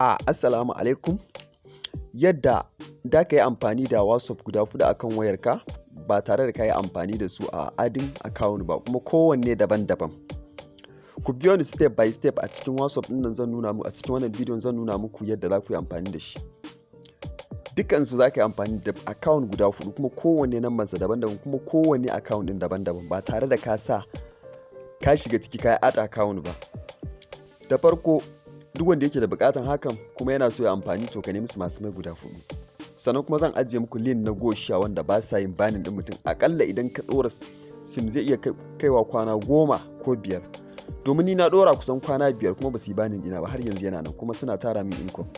Assalamu alaikum. Yadda da ka yi amfani da WhatsApp guda huɗu a kan wayarka ba tare da ka yi amfani da su a adding account ba, kuma kowanne daban-daban. Ku biyo ni step by step a cikin WhatsApp ɗin nan. Zan nuna muku a cikin wannan bidiyon, zan nuna muku yadda za ku yi amfani da shi. Dukansu za ka yi amfani da account guda huɗu, kuma kowanne number daban-daban, kuma kowanne account ɗin daban-daban, ba tare da ka sa ka shiga ciki ka yi add account ba. Da farko, duk wanda yake da buƙatan hakan kuma yana so ya amfani, to ka nemi su masu mai guda huɗu. Sannan kuma zan ajiye muku link na GoShare wanda ba sa yin banning ɗin mutum. Aƙalla idan ka ɗora sim zai iya kaiwa kwana 10 ko 5. Domin ni na ɗora kusan kwana 5 kuma ba su yi banning ɗina ba, har yanzu yana nan kuma suna tara min income.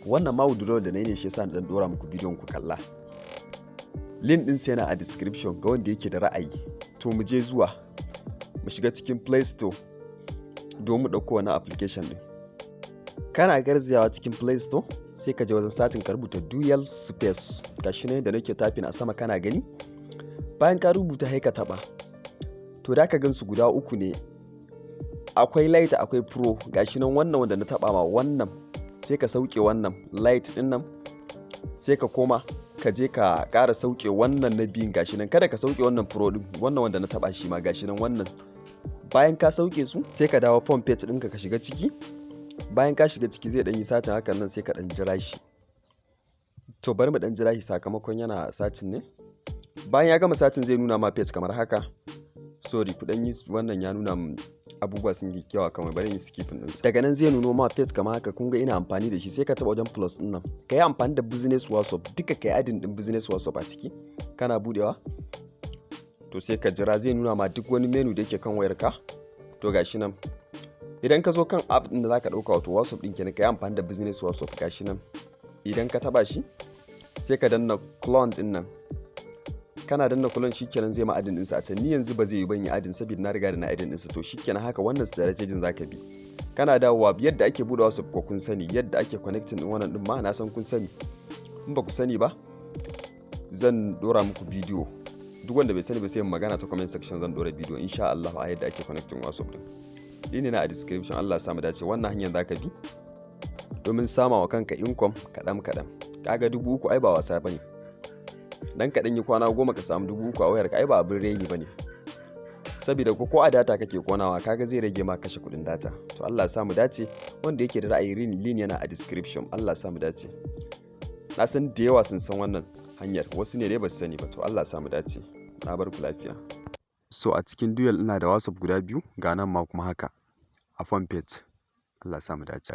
Wannan ma withdrawal da na yi ne, shi yasa na ɗan ɗora muku bidiyon ku kalla. Link ɗinsa yana a description ga wanda yake da ra'ayi. To, mu je zuwa mu shiga cikin Play Store domin mu ɗauko wannan application ɗin. Kana garzayawa cikin Play Store, sai ka je wajen searching ka rubuta Dual Space. Gashi ne da nake typing a sama, kana gani. Bayan ka rubuta, sai ka taɓa. To, da ka gansu guda uku ne. Akwai Lite, akwai Pro. Gashi nan wannan wanda na taɓa ma wannan, sai ka sauke wannan Lite ɗin nan, sai ka koma ka je ka ƙara sauke wannan na biyun, gashi nan. Kada ka sauke wannan Pro ɗin, wannan wanda na taɓa shi ma, gashi nan wannan. Bayan ka sauke su, sai ka dawo phone page ɗinka ka shiga ciki. Bayan ka shiga ciki, zai ɗan yi searching hakan nan, sai ka ɗan jira shi. To, bari mu ɗan jira shi sakamakon yana searching ne. Bayan ya gama searching, zai nuna ma page kamar haka. Sorry, ku ɗan yi wannan, ya nuna min abubuwa sun yi yawa kamar, bari in yi skipping ɗinsu. Daga nan zai nuno ma page kamar haka. Kun ga ina amfani da shi, sai ka taɓa wajen plus ɗin nan. Ka yi amfani da business WhatsApp duka, ka yi adding ɗin business WhatsApp a ciki. Kana buɗewa, to sai ka jira, zai nuna ma duk wani menu da yake kan wayarka. To, gashi nan. Idan ka zo kan app ɗin da zaka ɗauka, wato WhatsApp ɗin kenan, ka yi amfani da business WhatsApp, gashi nan. Idan ka taɓa shi, sai ka danna clone ɗin nan. Kana danna clone, shikenan, zai ma adding ɗinsa a can. Ni yanzu ba zai yi ban yi adding saboda na riga da na adding ɗinsa. To, shikenan, haka wannan strategy zaka bi. Kana dawowa, yadda ake buɗe WhatsApp ko kun sani, yadda ake connecting ɗin wannan ɗin ma na san kun sani. In ba ku sani ba, zan ɗora muku bidiyo. Duk wanda bai sani ba, sai magana ta comment section, zan ɗora bidiyo insha Allah a yadda ake connecting WhatsApp ɗin. Link na a description. Allah ya samu dace. Wannan hanyar zaka bi domin sama wa kanka income kaɗan kaɗan. Kaga 3000 ai ba wasa bane. Dan kaɗan yi kwana 10 ka samu 3000 a wayarka, ai ba abin raini bane. Saboda ko a data kake konawa, kaga zai rage ma kashe kuɗin data. To, Allah ya samu dace. Wanda yake da ra'ayi, link yana a description. Allah ya samu dace. Na san da yawa sun san wannan hanyar, wasu ne dai ba su sani ba. To, Allah ya samu dace. Na bar ku lafiya. So a cikin Dual ina da WhatsApp guda biyu, ga nan ma kuma haka a phone page. Allah ya samu dace.